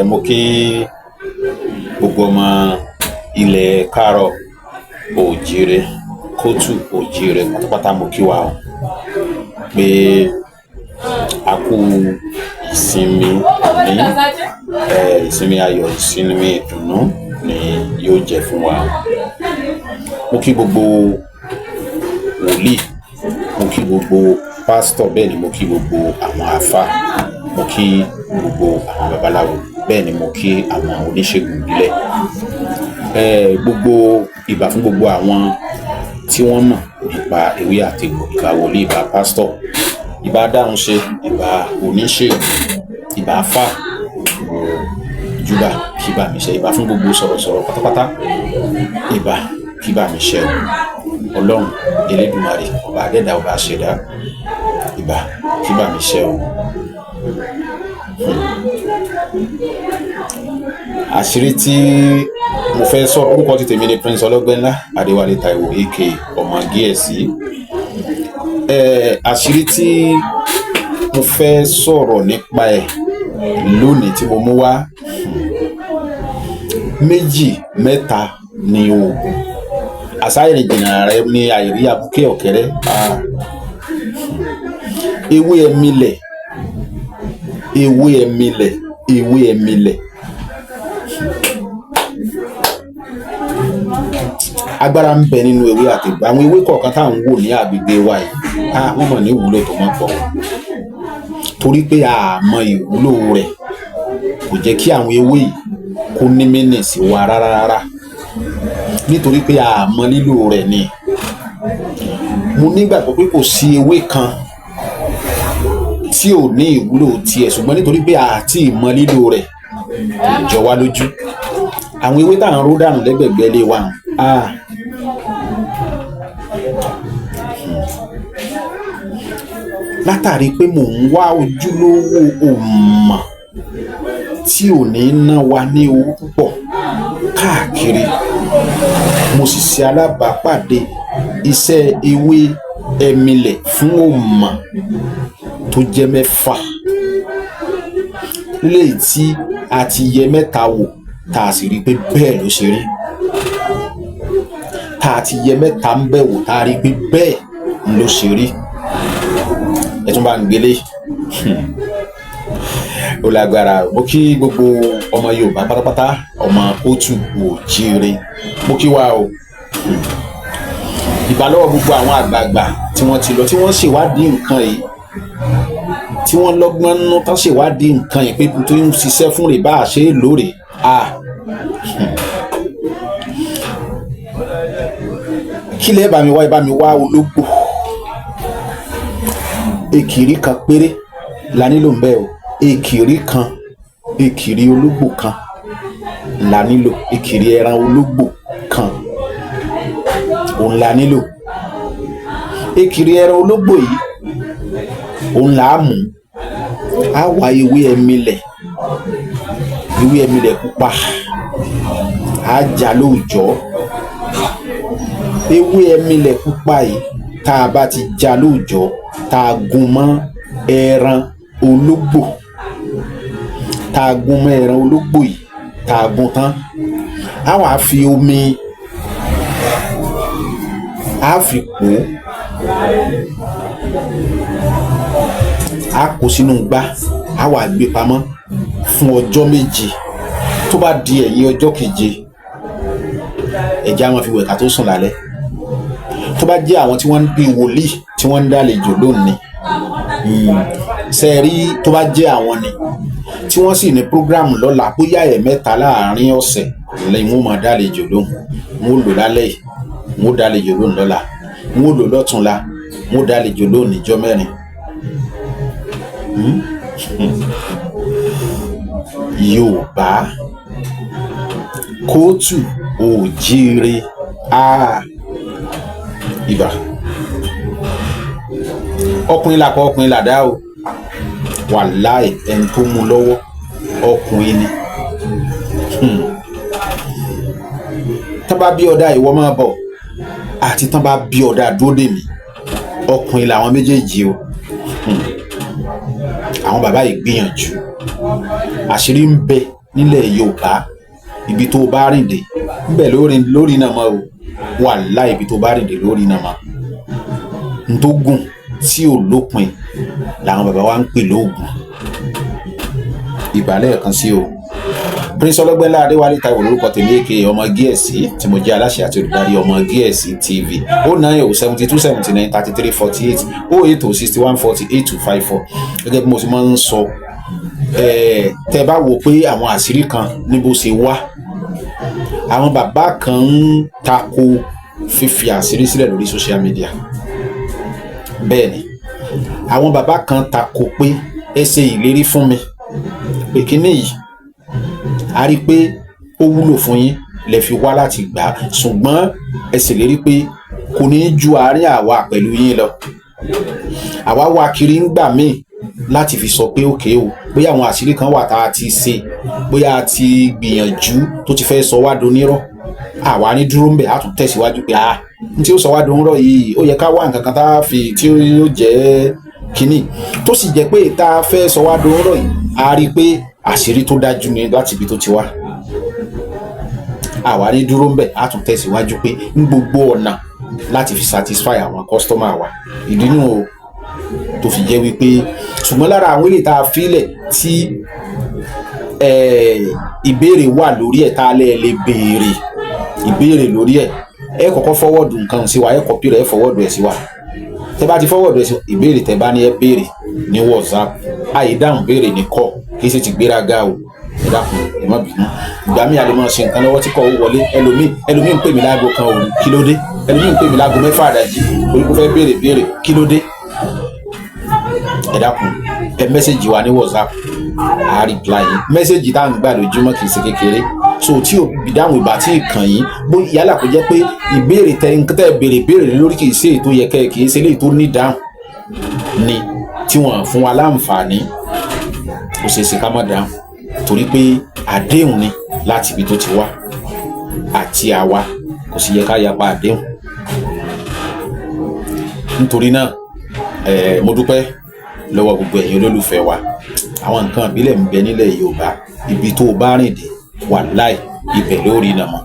Mo kí gbogbo ọmọ ilẹ̀ káàárọ̀ oòjíire, kóòtù oòjíire pátápátá, mo kí wa o pé a kú ìsinmi ní ìsinmi ayọ̀, ìsinmi ìdùnnú ni yóò jẹ́ fún wa. Mo kí gbogbo wòlíì, mo kí gbogbo pásítọ̀, bẹ́ẹ̀ ni mo kí gbogbo àwọn àáfàá, mo kí gbogbo àwọn babaláwo, bẹ́ẹ̀ ni mo kí àwọn oníṣègùn ìbílẹ̀. Gbogbo ìbà fún gbogbo àwọn tí wọ́n mọ̀ nípa ewé àtegbò, ìbà wòlíì, ìbà pásítọ̀, ìbà dáhunṣe, ìbà oníṣègùn, ìbà àáfàá, júbà kí bà mí ṣe, ìbà fún gbogbo sọ̀rọ̀sọ̀rọ̀ pátápátá, ìbà kí bà mí ṣe o. Ọlọ́run Elédùmarè, ọba adẹ́dàá, ọba aṣẹ̀dá, ìbà kí bà mí ṣe o. Àṣírí tí mo fẹ́ sọ, orúkọ ti tèmi ni Prince Ọlọ́gbẹ́nlá Adéwálé Táíwò aka ọmọ Gíẹ̀sì. Àṣírí tí mo fẹ́ sọ̀rọ̀ nípa ẹ̀ lónìí tí mo mú wá, méjì mẹ́ta ni oògùn. Àṣà ìrìnjìnà rẹ ni àìrí abúké ọ̀kẹ́rẹ́. Ewé ẹmilẹ̀, ewé ẹmilẹ̀, ewé ẹmilẹ̀. Agbára ń bẹ nínú ewé àtegbò. Àwọn ewé kọ̀ọ̀kan tá à ń wò ní agbègbè wa yìí, wọ́n mọ̀ ní ìwúlò tó mọ̀ pọ̀. Torí pé a mọ ìwúlò rẹ̀, kò jẹ́ kí àwọn ewé yìí kó ní mínì sí wa rárá rárá. Nítorí pé a mọ lílò rẹ̀ ni. Mo nígbàgbọ́ pé kò sí ewé kan tí ò ní ìwúlò tiẹ̀, ṣùgbọ́n nítorí pé a ti mọ lílò rẹ̀, kò jọ wá lójú. Àwọn ewé tá à ń ró dànù lẹ́gbẹ̀gbẹ́ ilé wa, látàrí pé mò ń wá ojúlówó òmà tí ò ní ná wa ní owó púpọ̀ káàkiri, mo sì ṣe alábàápàdé iṣẹ́ ewé ẹmilẹ̀ fún òmà tó jẹ́ mẹ́fà, léyìí tí a ti yẹ mẹ́ta wò tá a sì rí pé bẹ́ẹ̀ ló ṣe rí, tá a ti yẹ mẹ́ta ń bẹ̀ wò tá a rí pé bẹ́ẹ̀ ló ṣe rí. Ẹ tún bá ń gbélé ó lágbára. Mo kí gbogbo ọmọ Yorùbá pátápátá, ọmọ kóòtù oòjíire, mo kí wa o. Ìbà lọ́wọ́ gbogbo àwọn àgbààgbà tí wọ́n ti lọ, tí wọ́n ṣèwádìí nǹkan yìí, tí wọ́n lọ́gbọ́n nínú tán ṣèwádìí nǹkan yìí pé tó ń ṣiṣẹ́ fún rè bá a ṣe é lóore. Kí lẹ́ bá mi wá? Ẹ bá mi wá ológbò. Ekìrí kan péré la nílò ń bẹ o. Ekìrí kan, ekìrí ológbò kan la nílò, ekìrí ẹran ológbò kan òun la nílò. Ekìrí ẹran ológbò yìí òun là á mú. Á wá ewé ẹmilẹ̀, ewé ẹmilẹ̀ pupa, á já lóòjọ́. Ewé ẹmilẹ̀ pupa yìí tá a bá ti já lóòjọ́, tá a gún mọ́ ẹran ológbò, tá a gún mọ́ ẹran ológbò yìí, tá a gún tán, á wàá fi omi, á fi pò ó, á kó sínú igbá, á wàá gbé pamọ́ fún ọjọ́ méje. Tó bá di ẹ̀yìn ọjọ́ keje, ẹ̀jẹ̀ á máa fi wẹ̀ ká tó sùn lálẹ́. Tó bá jẹ́ àwọn tí wọ́n ń bí wòlíì tí wọ́n ń dálejò lónìí, ṣe rí, tó bá jẹ́ àwọn ni tí wọ́n sì ní prógráàmù lọ́la, bóyá ẹ̀ẹ̀mẹ́ta láàárín ọ̀sẹ̀ lẹ́yìn wọ́n máa dálejò lóhùn. Wọ́n ó lò lálẹ́ yìí, wọ́n ó dálejò lóhùn lọ́la, wọ́n ó lò lọ́túnla, wọ́n ó dálejò lóhùn níjọ́ mẹ́rin. Yorùbá kóòtù oòjíire, ìbà. Ọkùnrin làkọ, ọkùnrin làdá o. Wàláì, ẹni tó mú lọ́wọ́ ọkùnrin ni. Tán bá bí ọ̀dà ìwọ máa bọ̀, àti tán bá bí ọ̀dà dúró dè mí, ọkùnrin làwọn méjèèjì o. Àwọn bàbá yìí gbìyànjú. Àṣírí ń bẹ nílẹ̀ Yorùbá. Ibi tó bá rìn dé ńbẹ lórí lórí náà mọ́ o. Wàláhì, ibi tó bá rìn dé lórí náà mọ́. N tó gùn tí ò lópin làwọn bàbá wa ń pè lóògùn. Ìbàlẹ̀ kan sí o. Prince Ọlọ́gbẹ́nlá Adéwálé Táíwò lórúkọ tèmi, aka Ọmọ Gíẹ̀sì, tí mo jẹ́ aláṣẹ àti olùdarí Ọmọ Gíẹ̀sì TV. 090 72 79 33 48, 080 61 40 8254. Gẹ́gẹ́ bí mo ti máa ń sọ, tẹ́ bá wò pé àwọn àṣírí kan ní bó ṣe wá, àwọn bàbá kan ń tako fífi àṣírí sílẹ̀ lórí social media. Bẹ́ẹ̀ ni, àwọn bàbá kan tako pé ẹ ṣe ìlérí fún mi pé kíní yìí, a rí i pé ó wúlò fún yín lè fi wá láti gbà á, ṣùgbọ́n ẹ ṣèlérí pé kò ní í ju àárín àwa pẹ̀lú yín lọ. Àwa wá kiri ń gbà míì láti fi sọ pé òkè o, bóyá àwọn àṣírí kan wà tá a ti ṣe, bóyá a ti gbìyànjú tó ti fẹ́ sọ wá donírọ́, àwa ní dúró ń bẹ̀, á tún tẹ̀síwájú pé ah, n tí ó sọ wá donírọ́ yìí, ó yẹ ká wá nǹkan kan tá a fi tí ó jẹ́ kínní, tó sì jẹ́ pé tá a fẹ́ sọ wá donírọ́ yìí, a rí i pé àṣírí tó dájú ni láti ibi tó ti wá. Àwa ní dúró ń bẹ̀, á tún tẹ̀síwájú pé ní gbogbo ọ̀nà láti fi satisfy àwọn customer wa. Ìdí nù o tó fi jẹ́ wípé, ṣùgbọ́n lára àwọn eléyìí tá a filẹ̀ tí ìbéèrè wà lórí ẹ̀, tá a lè lè béèrè ìbéèrè lórí ẹ̀, ẹ kọ́kọ́ forward nǹkan sí wa, ẹ copy rẹ̀, ẹ forward ẹ̀ sí wa. Tẹ́ bá ti forward ẹ̀ sí, ìbéèrè tẹ́ bá ní, ẹ béèrè ní WhatsApp. Àyè dáhùn béèrè ní kọ́, kì í ṣe ti gbéraga o. Ẹ dákun, ẹ má bínú. Ìgbà míì, a lè máa ṣe nǹkan lọ́wọ́ tí kò wọlé. Ẹlòmíì ń pè mí láago 1 òru, kí ló dé? Ẹlòmíì ń pè mí láago 6 àdájí orí kó fẹ́ béèrè béèrè, kí ló dé? Ẹ dákun, ẹ message wa ní WhatsApp, a reply yín. Message tá à ń gbà lójúmọ́ kì í ṣe kékeré, so tí o ìdáhùn ìbá tí ì kàn yín, bó yálà kó jẹ́ pé ìbéèrè tẹ tẹ béèrè béèrè lórí kì í ṣe ètò yẹ kẹ́, kì í ṣe eléyìí tó ní dáhùn ni tí wọ́n fún wa láǹfààní, ó ṣeé ṣe ká má dáhùn, torí pé àdéhùn ni láti ibi tó ti wá àti àwa kò sì yẹ ká yapa àdéhùn. Nítorí náà, mo dúpẹ́ lọ́wọ́ gbogbo ẹ̀yin olólùfẹ́ wa. Àwọn nǹkan ìbílẹ̀ ń bẹ nílẹ̀ Yorùbá. Ibi tó o bá rìn dé, wàláì, ibẹ̀ lórí nàmọ́.